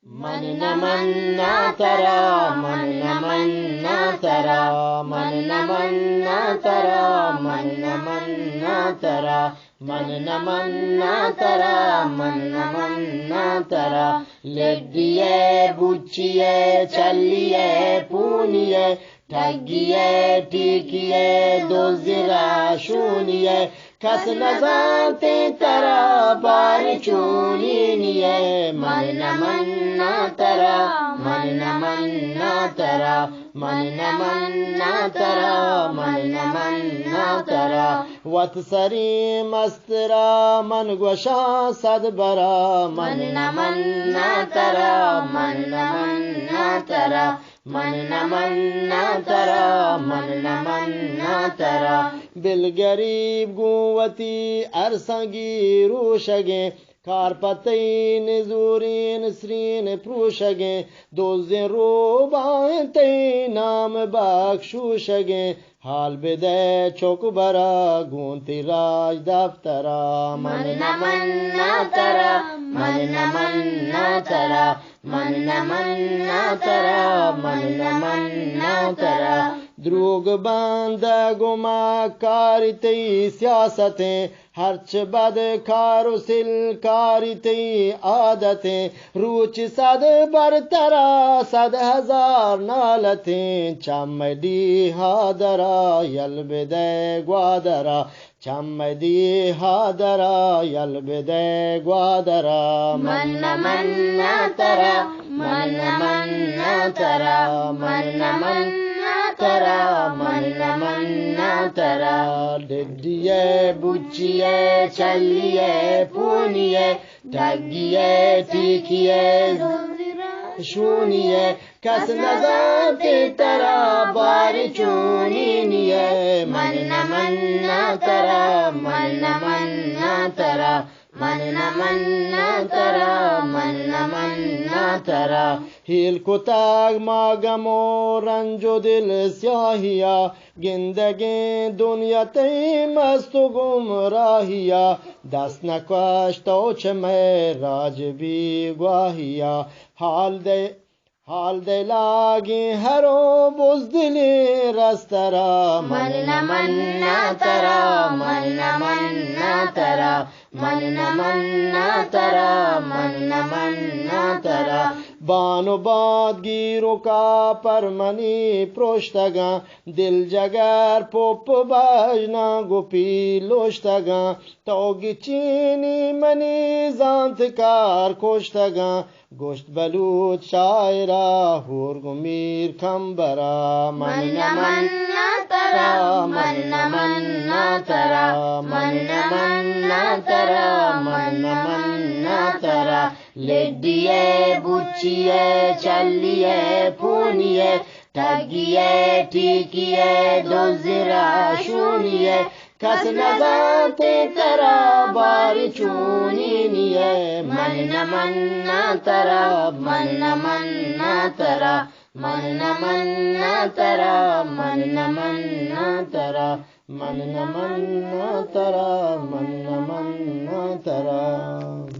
من نہ مناں ترا، من نہ مناں ترا، من نہ مناں ترا، من نہ مناں ترا، من نہ مناں ترا، من نہ مناں ترا۔ لڈی ئے، بچی ئے، چلی ئے، پونی ئے، ٹگی ئے، ٹیکی ئے، دزی را شونی ئے، کس نزانتیں ترا بار چونینی ئے۔ من نہ مناں ترا، من نہ مناں ترا، من نہ مناں ترا، من نہ مناں ترا۔ وت سری مسترا من گوشاں صد برا، من نہ مناں ترا، من نہ مناں ترا، من نہ مناں ترا، من نہ مناں ترا۔ بل گریب گوں وتی ارساں گیروشگیں، کار پہ تئی نزوریں نسرین پروشگیں، دزیں روباہیں تئی نام بکشوشگیں۔ حال بدئے چک برا گوں تئی راج دفترا۔ من نہ مناں ترا، من نہ مناں ترا، من نہ مناں ترا، من نہ مناں ترا۔ دروگ بندگ و مکاری تئی سیاستیں، ہرچ بد کار و سل کاری تئی عادتیں۔ روچ صد بر ترا صد ہزار نالتیں، چہ مئے ڈیہا درا یل بدئے گوادرا۔ چہ مئے ڈیہا درا یل بدئے گوادرا۔ من نہ مناں ترا، من نہ مناں ترا، من نہ مناں ترا، من نہ مناں ترا۔ ڈڈی ئے، بچی ئے، چلی ئے، پونی ئے، ٹگی ئے، ٹیکی ئے، شونی ئے، کس نزانتیں ترا بار چونینی ئے۔ من نہ مناں ترا، من نہ مناں ترا، من نہ مناں ترا، من نہ مناں ترا۔ ہیل کتگ ما گم و رنج و دل سیاہیا، گندگیں دنیا تئی مست و گمراہیا۔ دست نہ کش تو چہ مئے راج بیگواہیا۔ حال دئے، حال دئے لاگیں ہر و بزدلیں رسترا۔ من نہ مناں ترا، من نہ مناں ترا، من نہ مناں ترا، من نہ مناں ترا۔ بان و باد گیروکا پر منی پروشتگاں، دل جگر پپ بژناں گپی لوشتگاں۔ تو گچینی منی زانتکار کشتگاں، گوشت بلوچ شاعرا ہور گوں میر کمبرا۔ من نہ مناں ترا، من نہ مناں ترا، من نہ مناں ترا، من نہ مناں ترا۔ لڈی ئے، بچی ئے، چلی ئے، پونی ئے، ٹگی ئے، ٹیکی ئے، دزی را شونی ئے، کس نزانتیں ترا بار چونینی ئے۔ من نہ مناں ترا، من نہ مناں ترا، من نہ مناں ترا، من نہ مناں ترا، من نہ مناں ترا، من نہ مناں ترا۔